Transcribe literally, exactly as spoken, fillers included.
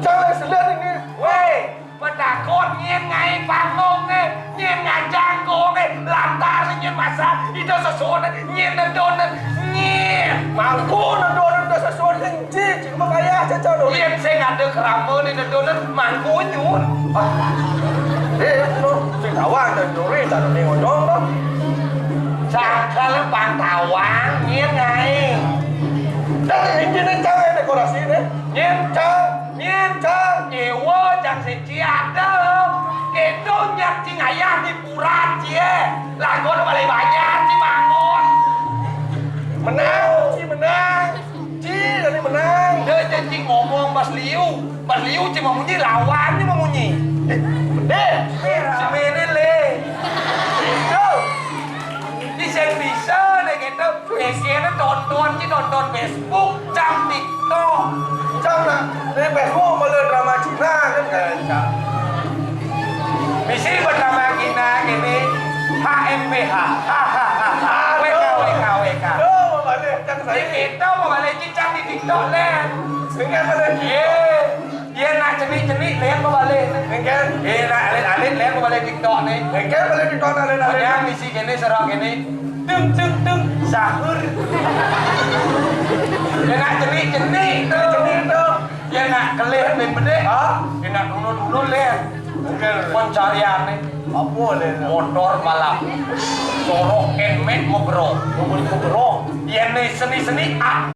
Cang lé seléh né. Wéh, patakon nyén ngaé pangongé, nyén ngajang gongé, lantas nyén masak, ida sesuunan, nyén nedonan, nyén. Mangku nedonan ida sesuunan, ci, ci, makaya cacau dulu. Yén sing ada kramané nedonan, mangku nyuun. Ah. Eh, no, sing tawang dan nyuri, tak ada ngonyong, no. Sangkal pang tawang, nyén ngaé. Dan ini nih, cang, dekorasiné. Nyén, cang. Nyén, cang. Nyéwa, cang, sing ci ada. Kéto nyak cing ayah di pura, ci, eh. Lagon balé bayar, ci, bangun. Menang, ci, menang. Ci, tadi menang. Dia janji ngomong pas liu. Pas liu, ci, mamunyi, lawan, ci, mamunyi. Eh, deh. Seméné, lé. Itu. Di sing bisa, deh, kéto. Biasané tonton, ci, tonton Facebook, cang TikTok. Cang, nah, di Facebook malah drama Cina, kan, kan, cang. Misi pertama Cina ini H M P H. Hahaha. W K, W K, W K. Aduh, balik, cang, saya. Di TikTok, balik, ci, cang, di TikTok, lén. Dengan mana? Iya. Yén nak cenik-cenik, lén, balik. Dengan? Yén nak alit-alit, lén, balik TikTok, né. Dengan balik TikTok, alit-alit. Ada misi kéné, serak kéné. Tung, tung, tung, sahur. Yén nak cenik-cenik to. Cenik to. Yén nak kelih bin bedik. Hah? Yén nak dulu-dulu leh. Oké. Pencarian né. Apa leh? Motor balap. Sorok Nmax ngebrok. Ngebrok, ngebrok. Yén né seni-seni, ah.